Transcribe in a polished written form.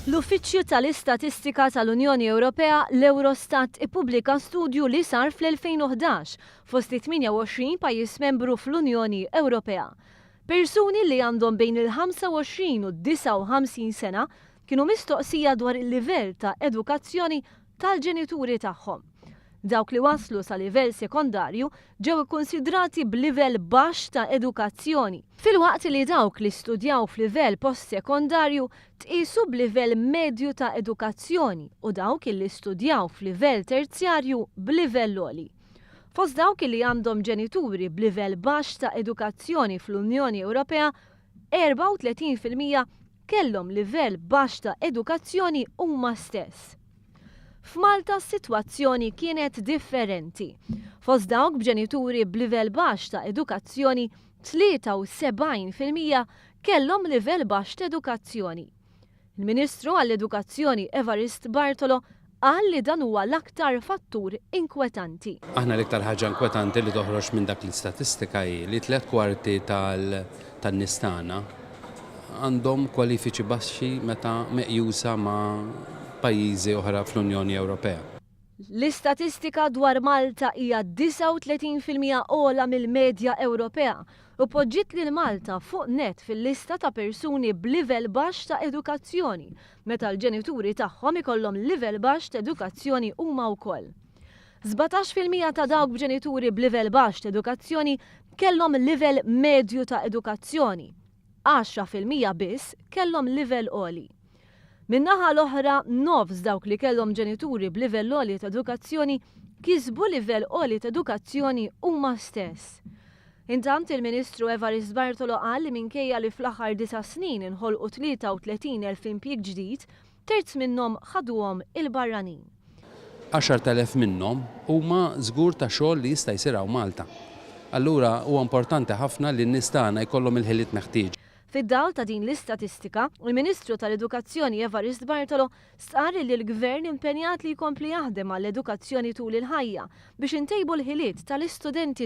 L-Uffiċċju tal-Istatistika tal-Unjoni Ewropea, l-Eurostat, ippubblika studju li sar fl-2011 fost it-28 pajjiż membru fl-Unjoni Ewropea. Persuni li għandhom bejn il-25 u d-59 sena kienu mistoqsija dwar il-livell ta' edukazzjoni tal-ġenituri tagħhom. Dawk li waslu sa livell sekondarju ġew ikkunsidrati b'livell baxx ta' edukazzjoni, filwaqt li dawk li studjaw f'livell postsekondarju tqiesu b'livell medju ta' edukazzjoni u dawk li studjaw f'livell terzjarju b'livell għoli. Fost dawk li għandhom ġenituri b'livell baxx ta' edukazzjoni fl-Unjoni Ewropea, 34% kellhom livell baxx ta' edukazzjoni huma stess. F'Malta s-sitwazzjoni kienet differenti. Fost dawk b'ġenituri b'livell baxx ta' edukazzjoni, 73% kellhom livell baxx ta' edukazzjoni. Il-Ministru għall-Edukazzjoni Evarist Bartolo qal li dan huwa l-aktar fattur inkwetanti. Aħna l-iktar ħaġa inkwetanti li toħroġ minn dak l-istatistika hi li 3/4 tan-nies tagħna għandhom kwalifiċi baxxi meta meqjusa ma' pajjiżi oħra fl-Unjoni Ewropea. L-istatistika dwar Malta hija 39% ogħla mill-medja Ewropea u poġġiet lil Malta fuq nett fil-lista ta' persuni b'livell baxx ta' edukazzjoni meta l-ġenituri tagħhom ikollhom livell baxx ta' edukazzjoni huma wkoll. 17% ta' dawk b'ġenituri b'livell baxx ta' edukazzjoni kellhom livell medju ta' edukazzjoni. 10% biss kellhom livell għoli. Min-naħa l-oħra, nofs dawk li kellhom ġenituri b'livell għoli ta' edukazzjoni kisbu livell għoli ta' edukazzjoni huma stess. Intant il-Ministru Evarist Bartolo qal li minkejja li fl-aħħar disa' snin inħolqu 33,000 impjieg ġdid, terz minnhom ħaduhom il-barranin. 10,000 minnhom huma żgur ta' xogħol li jista' jsir hawn Malta. Allura huwa importanti ħafna li n-nies tagħna jkollhom il-ħiliet meħtieġa. Fid-dawl ta' din l-istatistika, il-Ministru tal-Edukazzjoni Evarist Bartolo stqarr li l-Gvern impenjat li jkompli jaħdem għall-edukazzjoni tul il-ħajja biex intejbu l-ħiliet tal-istudenti.